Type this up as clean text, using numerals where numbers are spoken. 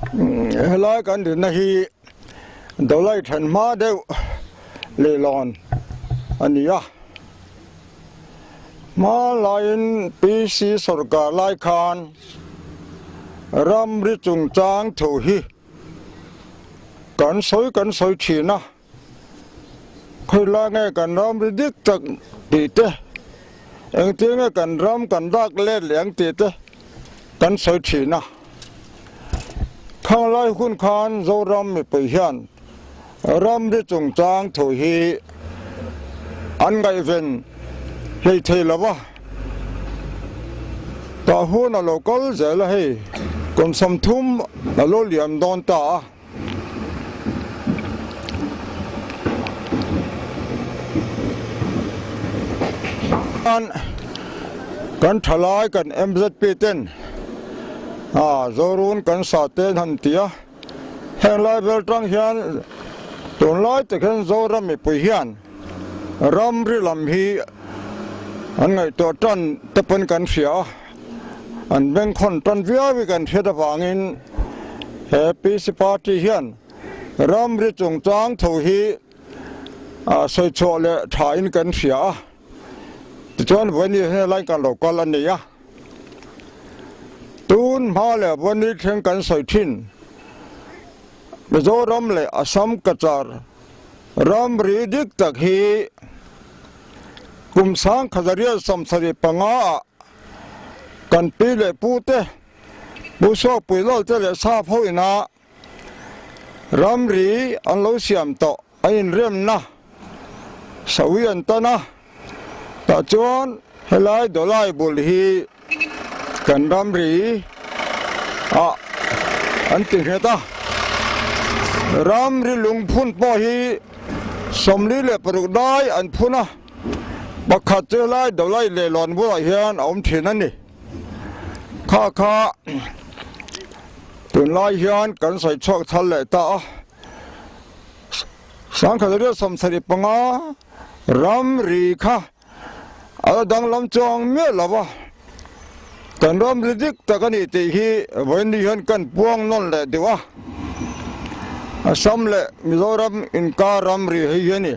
Helai kan dinna hi Dawlai then hma deuh leilawn a ni a. Hma laiin PC sawrkar lai khan ramri chungchang thu hi kan sawi kan sawi thin a. Khawilai nge kan ramri dik tak tih te, engtin nge kan ram kan dak let leh ang tih te kan sawi thin a. Khanglai hun khan Zoram mipui hian ramri chungchang thu hi an ngaihven hlei thei lo va. Tah hun a lo kal zel a hei, kum 30 a lo liam dawn ta a. Kan thalai kan MZP ten Zorun kan sa te an han ti a, heng lai vel tang hian tunlai tak hian Zoram mipui hian ramri lam hi an ngaihtuah tan te pawn kan hria a. An bengkhawn tan viau hi kan hriat avangin he PC party hian ramri chungchang tho hi sawi chhuah leh thain kan hria a, tichuan Vawini helai kan lo kal a ni a. Tun hma leh Vawini thleng kan sawi thin Mizoram leh Assam Cachar ramri dik tak hi kum 1975 ah Kan pi leh pu te, Pu Suakpui Lal te leh Sap ho ina ramri an lo siam tawh a inremna sawi an tan a, tah chuan helai Dawlai bul hi kan ramri ah an ti nghet a, ramri lungphun pawh hi 46 dai an phun a. Pakhat chu helai Dawlai leilawn bulah hian a awm thin a ni. Kha kha tunlai hian kan sawi chhuak thar leh ta a. 1975 ramri kha a la danglam chuang miah lo va. Kan ramri dik tak a ni tih hi vawiin ni hian kan puang nawn leh deuh a. Assam leh Mizoram inkar ramri hei hi a ni.